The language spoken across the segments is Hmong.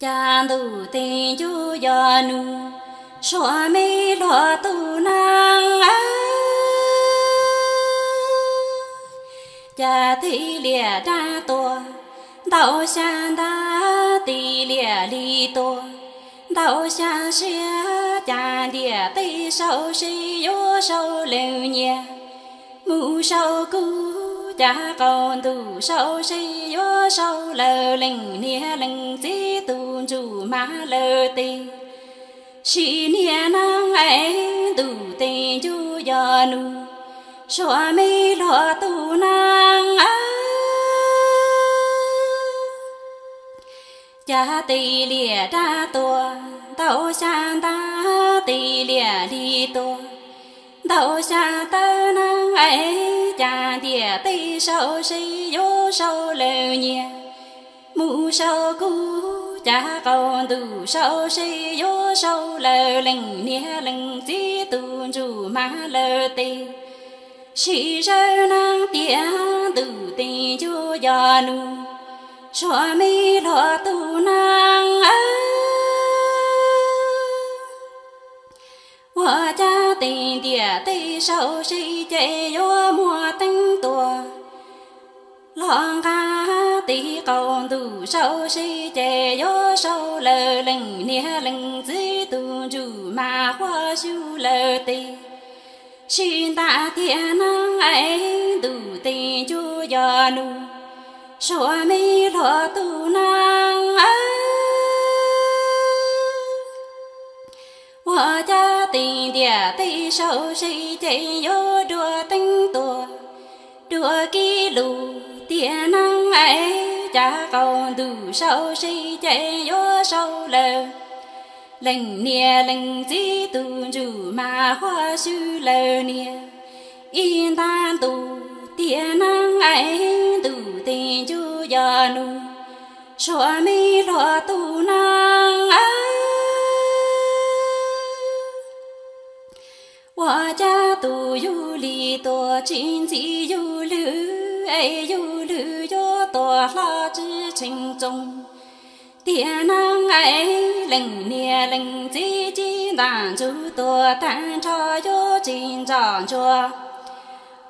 Cas ntuj tis ncuj yog nug, Suav me hluas tus neeg, cas tis liam dab tuag ntau xya ntab, tis liam li tuag ntau xya siab, cas ntiam tej sau se yuav sau lawv nyias, mus sau kuv, cas qaum ntuj sau se yuav sau lawv leej niam leej txiv tus ntsuj mas lawv tes. Sim niaj neeg es ntuj tis ncuj yog nug, Suav me hluas tus neeg, cas tis liam dab tuag ntau xya ntab, tis liam li tuag ntau xya tawb neeg es, cas ntiam tej sau se yuav sau lawv nyias, mus sau kuv, cas qaum ntuj sau se yuav sau lawv leej niam leej txiv tus ntsuj mas lawv tes. Sim zawj neeg tiam ntuj tis ncuj yog nug, Suav me hluas tus neeg, ua cas tis ntiam tej sau se ces yuav muaj teeb tuag los nqa, tis qaum ntuj sau se ces yuav sau lawv leej niam leej txiv tus ntsuj mas huab xub lawv tes. Sim ntam tiam neeg es ntuj tis ncuj yog nug, Suav me hluas tus neeg, ua cas tis ntiam tej sau se ces yuav dua teeb tuag, dua kib lus tiam neeg es, cas qaum ntuj sau se ces yuav sau lawv leej niam leej txiv tus ntsuj mas huab xub lawv niam. Ib ntab ntuj tiam neeg es ntuj tis ncuj yog nug, Suav me hluas tus neeg, ua cas tus yug li tuag tsis ntxim yug lwg es yug lwg yuav tuag hlo tsis tshee txoos. Tiam neeg es leej niam leej txiv ci ntaj ntsug tuag tag nrho yuav tsis ntsom ntsuag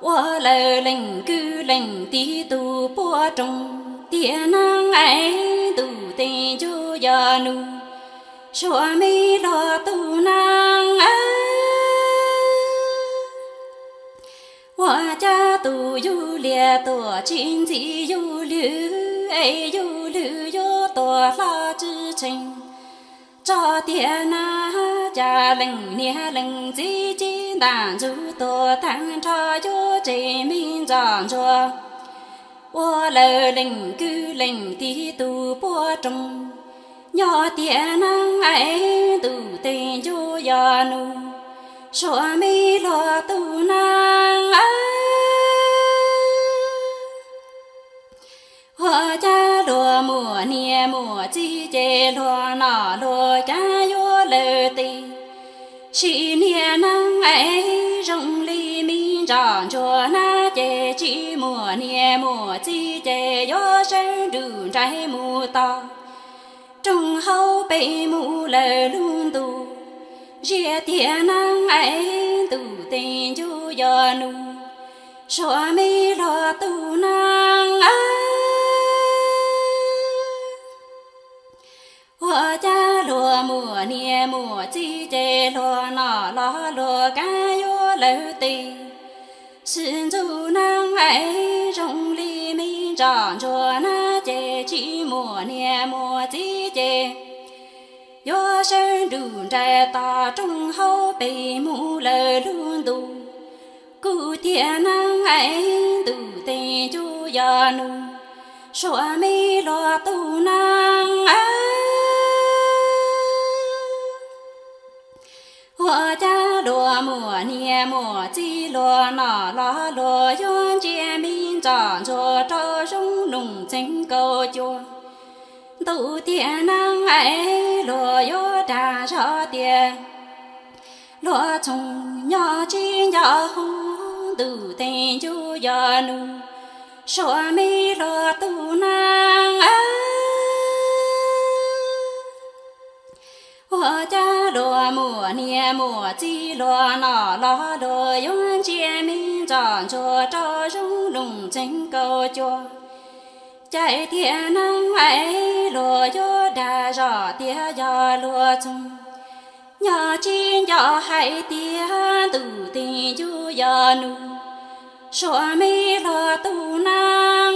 ua lawv leej kwv leej tij tus puab roog. Tiam neeg es ntuj tis ncuj yog nug, Suav me hluas tus neeg, ua cas tus yug liam tuag tsis ntxim yug lwg es yug lwg yuav tuag hlo tsis tshee txog. Tiam neeg cas leej niam leej txiv ci ntaj ntsug tuag tag nrho yuav tsis me ntsom ntsuag ua lawv leej kwv leej tij tus puab roog. Nyob tiam neeg es ntuj tis ncuj yog nug, Suav me hluas tus neeg, ua cas luag muaj niam muaj txiv ces luag noj luag kav yuav lawv tes. Sim niaj neeg es zoo li me ntsom ntsuag na ces tsis muaj niam muaj txiv ces yuav sawv nrug nraim mus tog rooj hauv pes mus lawm lub ntuj. Ziag tiam neeg es ntuj tis ncuj yog nug, Suav me hluas tus neeg, ua cas luag muaj niam muaj txiv ces luag noj los luag kav yuav lawv tes. Sim ntxuj neeg es zoo li me ntsom ntsuag na ces tsis muaj niam muaj txiv ces yuav sawv nrug nraim tog rooj hauv pes mus lawm lub ntuj. Kuv tiam neeg es ntuj tis ncuj yog nug, Suav me hluas tus neeg, ua cas luag muaj niam muaj txiv luag noj los luag yuav ntsia me ntsom ntsuag rau zoo noog txeeg kaum cuaj. Ntuj tiam neeg es luag yuav dag zog tias luag txhob nyob tsis nco hu. Ntuj tis ncuj yog nug, Suav me hluas tus neeg, Ua cas luag muaj niam muaj txiv luag no los luag yuav ntsia me ntxom ntsuag rau zoo loos txeeg kaum cuaj. Cais tiag neeb es luag yuav dag zog tiag yog luag txoog. Yog tsis nco hais tias ntuj tis ncuj yog nus, suav me luag tus neeb.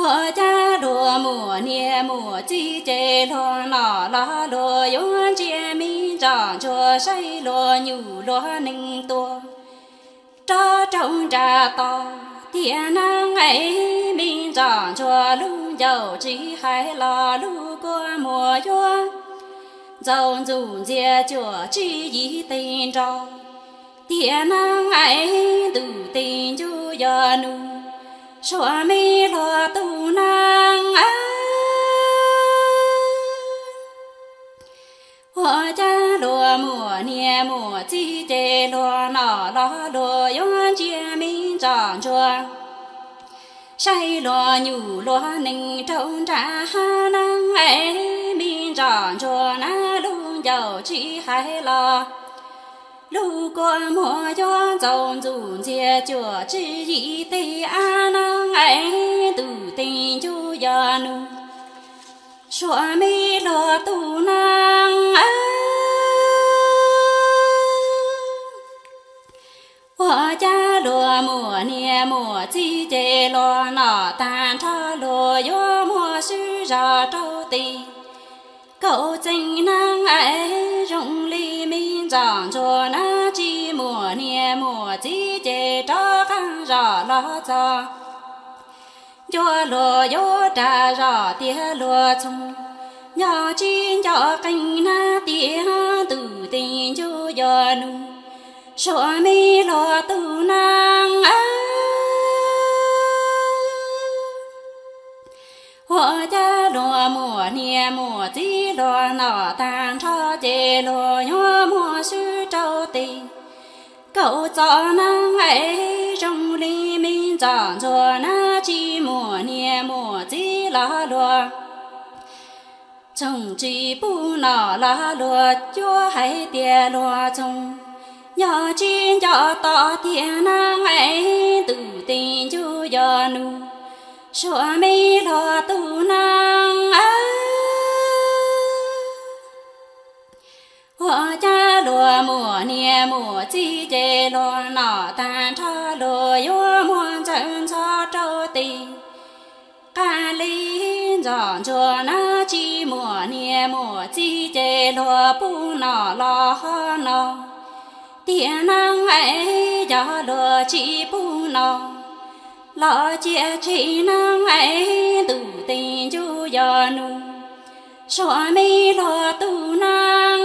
Ua cas luag muaj niam muaj txiv ces luag no los luag yuav ntsia me ntxom ntsuag saib luag nyuj luag nees tuaj rov rau nram toj. Tiam neeb es me ntxom ntsuag lub ncauj tsis hais los lub kua muag yuav ntxaus ntxuj ntxiag cuam tsib yim teg nroj. Tiam neeb es ntuj tis ncuj yog nus, suav me luag tus neeb. Ua cas luag muaj niam muaj txiv ces luag no los luag yuav ntsia me ntxom ntsuag saib luag nyuj luag nees rau nram hav neeb es me ntxom ntsuag na lub ncauj tsis hais los lub kua muag yuav ntxaus ntxuj ntxiag cuam tsib yim teg av neeb es ntuj tis ncuj yog nus, suav me luag tus neeb. Ua cas luag muaj niam muaj txiv ces luag no tag nrho luag yuav muaj swb zog rau tis kaum txeeg neeb es zoo li me ntxom ntsuag na tsis muaj niam muaj txiv ces rov qab zog los txog ncua luag yuav dag zog tiag luag txoog. Yog tsis nco qees na tias ntuj tis ncuj yog nus, suav me luag tus neeb. Ua cas luag muaj niam muaj txiv luag no tag nrho ces luag yuav muaj swb rau tis kaum txom neeb es zoo li me ntxom ntsuag na tsis muaj niam muaj txiv los luag txoog tsis pub no los luag cuab hais tias luag txoog. Yog tsis nco tom tiag neeb es ntuj tis ncuj yog nus, suav me luag tus neeb. Ua cas luag muaj niam muaj txiv ces luag no tag nrho luag yuav muaj ntxawm ntxhov rau tis qab li ntxom ntsuag na tsis muaj niam muaj txiv ces luag pub no los ho no. Tiam neeb es yog luag tsis pub no los cia tseg neeb es ntuj tis ncuj yog nus, suav me luag tus neeb.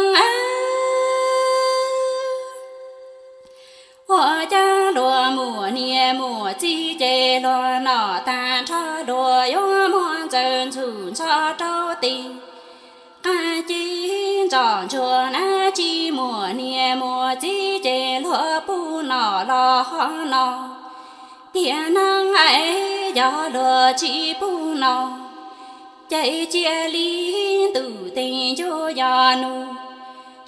Ua cas luag muaj niam muaj txiv ces luag no tag nrho luag yuav muaj ntxawm ntxhov ntxhov rau tis qab li ntxom ntsuag na tsis muaj niam muaj txiv ces luag pub no los ho no. Tiam neeb es yog luag tsis pub no ces cia li ntuj tis ncuj yog nus,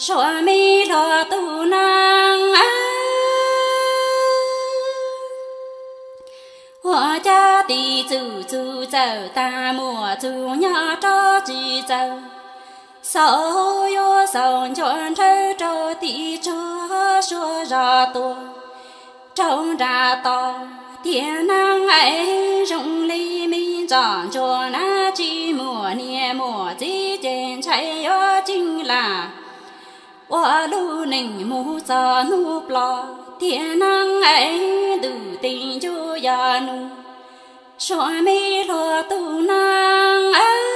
suav me luag tus neeb. Ua cas tis txuj txuj txawm tag muaj txuj nyob rov tsis txawm, xaus yuav xaus ncuav nrawv rau tim tsuag suav zog tuaj rau nram toj. Tiam neeb es zoo li me ntxom ntsuag na tsis muaj niam muaj txiv ces ntshai yuav ceeb lam ua lub neej mus txog hnub ploj. Tiam neeb es ntuj tis ncuj yog nus, suav me luag tus neeb.